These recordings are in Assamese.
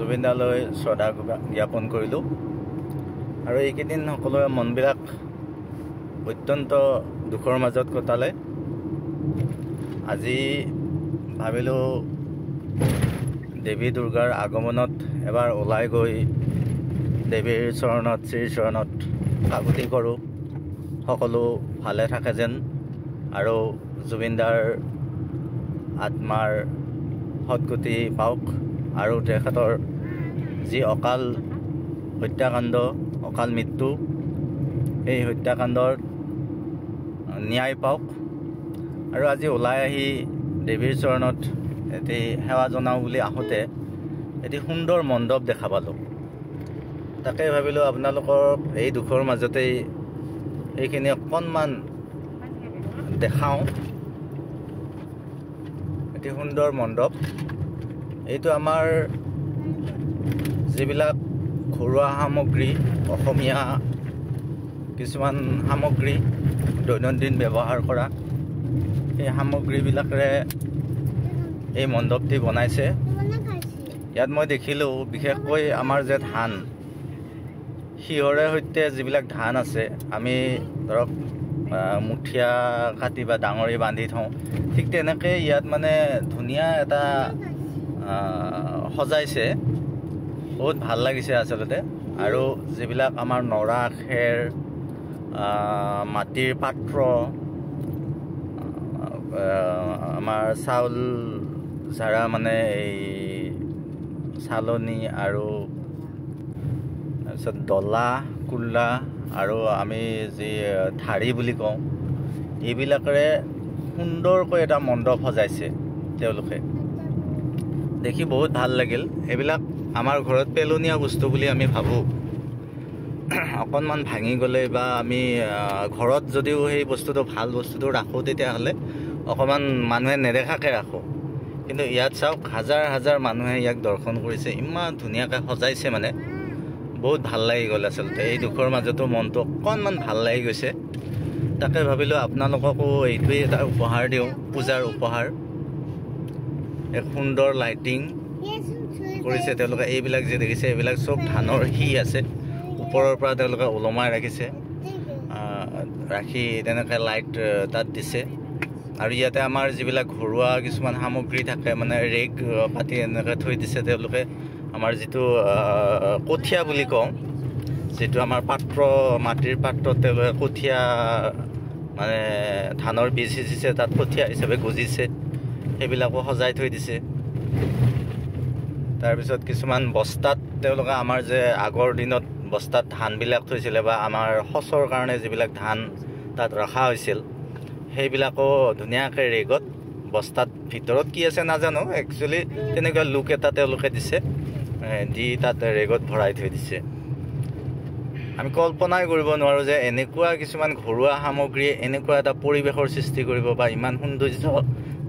জুবিন দালৈ শ্ৰদ্ধা জ্ঞাপন কৰিলোঁ। আৰু এইকেইদিন সকলোৰে মনবিলাক অত্যন্ত দুখৰ মাজত কটালে। আজি ভাবিলোঁ দেৱী দুৰ্গাৰ আগমনত এবাৰ ওলাই গৈ দেৱীৰ চৰণত, শ্ৰীচৰণত কাকূতি কৰোঁ, সকলো ভালে থাকে যেন আৰু জুবিনদাৰ আত্মাৰ সদ্গতি পাওক আৰু তেখেতৰ যি অকাল হত্যাকাণ্ড, অকাল মৃত্যু, এই হত্যাকাণ্ডৰ ন্যায় পাওক। আৰু আজি ওলাই আহি দেৱীৰ চৰণত এটি সেৱা জনাওঁ বুলি আহোঁতে এটি সুন্দৰ মণ্ডপ দেখা পালোঁ। তাকে ভাবিলোঁ আপোনালোকক এই দুখৰ মাজতেই এইখিনি অকণমান দেখাওঁ। এটি সুন্দৰ মণ্ডপ। এইটো আমাৰ যিবিলাক ঘৰুৱা সামগ্ৰী, অসমীয়া কিছুমান সামগ্ৰী দৈনন্দিন ব্যৱহাৰ কৰা, সেই সামগ্ৰীবিলাকেৰে এই মণ্ডপটি বনাইছে। ইয়াত মই দেখিলোঁ বিশেষকৈ আমাৰ যে ধান, সিহঁৰে সৈতে যিবিলাক ধান আছে, আমি ধৰক মুঠীয়া কাটি বা ডাঙৰি বান্ধি থওঁ, ঠিক তেনেকৈ ইয়াত মানে ধুনীয়া এটা সজাইছে, বহুত ভাল লাগিছে আচলতে। আৰু যিবিলাক আমাৰ নৰা, খেৰ, মাটিৰ পাত্ৰ, আমাৰ চাউল ঝাৰা মানে এই চালনী, আৰু তাৰপিছত ডলা, কুল্লা, আৰু আমি যি ঢাৰি বুলি কওঁ, এইবিলাকেৰে সুন্দৰকৈ এটা মণ্ডপ সজাইছে তেওঁলোকে। দেখি বহুত ভাল লাগিল। এইবিলাক আমাৰ ঘৰত পেলনীয়া বস্তু বুলি আমি ভাবোঁ, অকণমান ভাঙি গ'লে বা আমি ঘৰত যদিও সেই বস্তুটো, ভাল বস্তুটো ৰাখোঁ, তেতিয়াহ'লে অকণমান মানুহে নেদেখাকৈ ৰাখোঁ। কিন্তু ইয়াত চাওক, হাজাৰ হাজাৰ মানুহে ইয়াক দৰ্শন কৰিছে, ইমান ধুনীয়াকৈ সজাইছে, মানে বহুত ভাল লাগি গ'ল আচলতে। এই দুখৰ মাজতো মনটো অকণমান ভাল লাগি গৈছে। তাকে ভাবিলোঁ আপোনালোককো এইটোৱেই এটা উপহাৰ দিওঁ, পূজাৰ উপহাৰ। এক সুন্দৰ লাইটিং কৰিছে তেওঁলোকে। এইবিলাক যে দেখিছে, এইবিলাক চব ধানৰ সি আছে, ওপৰৰ পৰা তেওঁলোকে ওলমাই ৰাখিছে, ৰাখি তেনেকৈ লাইট তাত দিছে। আৰু ইয়াতে আমাৰ যিবিলাক ঘৰুৱা কিছুমান সামগ্ৰী থাকে, মানে ৰেগ পাতি এনেকৈ থৈ দিছে তেওঁলোকে। আমাৰ যিটো কঠীয়া বুলি কওঁ, যিটো আমাৰ পাত্ৰ, মাটিৰ পাত্ৰত তেওঁলোকে কঠীয়া মানে ধানৰ বীজ সিঁচিছে, তাত কঠীয়া হিচাপে গজিছে, সেইবিলাকো সজাই থৈ দিছে। তাৰপিছত কিছুমান বস্তাত তেওঁলোকে আমাৰ যে আগৰ দিনত বস্তাত ধানবিলাক থৈছিলে বা আমাৰ সঁচৰ কাৰণে যিবিলাক ধান তাত ৰখা হৈছিল, সেইবিলাকো ধুনীয়াকৈ ৰেগত বস্তাত ভিতৰত কি আছে নাজানো, একচুৱেলি তেনেকুৱা লুক এটা তেওঁলোকে দিছে, দি তাত ৰেগত ভৰাই থৈ দিছে। আমি কল্পনাই কৰিব নোৱাৰোঁ যে এনেকুৱা কিছুমান ঘৰুৱা সামগ্ৰীয়ে এনেকুৱা এটা পৰিৱেশৰ সৃষ্টি কৰিব বা ইমান সৌন্দৰ্য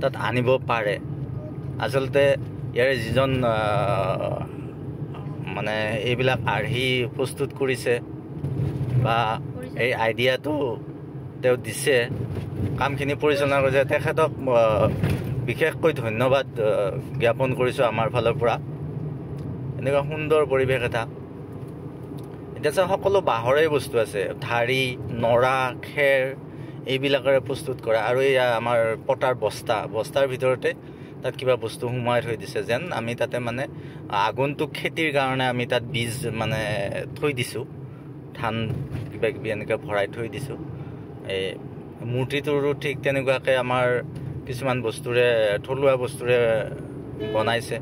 তাত আনিব পাৰে। আচলতে ইয়াৰে যিজন মানে এইবিলাক আৰ্হি প্ৰস্তুত কৰিছে বা এই আইডিয়াটো তেওঁ দিছে, কামখিনি পৰিচালনা কৰিছে, তেখেতক বিশেষকৈ ধন্যবাদ জ্ঞাপন কৰিছোঁ আমাৰ ফালৰ পৰা। এনেকুৱা সুন্দৰ পৰিৱেশ এটা। এতিয়া চাওক, সকলো বাঁহৰে বস্তু আছে, ঢাৰি, নৰা, খেৰ এইবিলাকেৰে প্ৰস্তুত কৰা। আৰু এয়া আমাৰ পতাৰ বস্তা, বস্তাৰ ভিতৰতে তাত কিবা বস্তু সোমোৱাই থৈ দিছে, যেন আমি তাতে মানে আগন্তুক খেতিৰ কাৰণে আমি তাত বীজ মানে থৈ দিছোঁ, ধান কিবা কিবি এনেকৈ ভৰাই থৈ দিছোঁ। এই মূৰ্তিটোৰো ঠিক তেনেকুৱাকৈ আমাৰ কিছুমান বস্তুৰে, থলুৱা বস্তুৰে বনাইছে।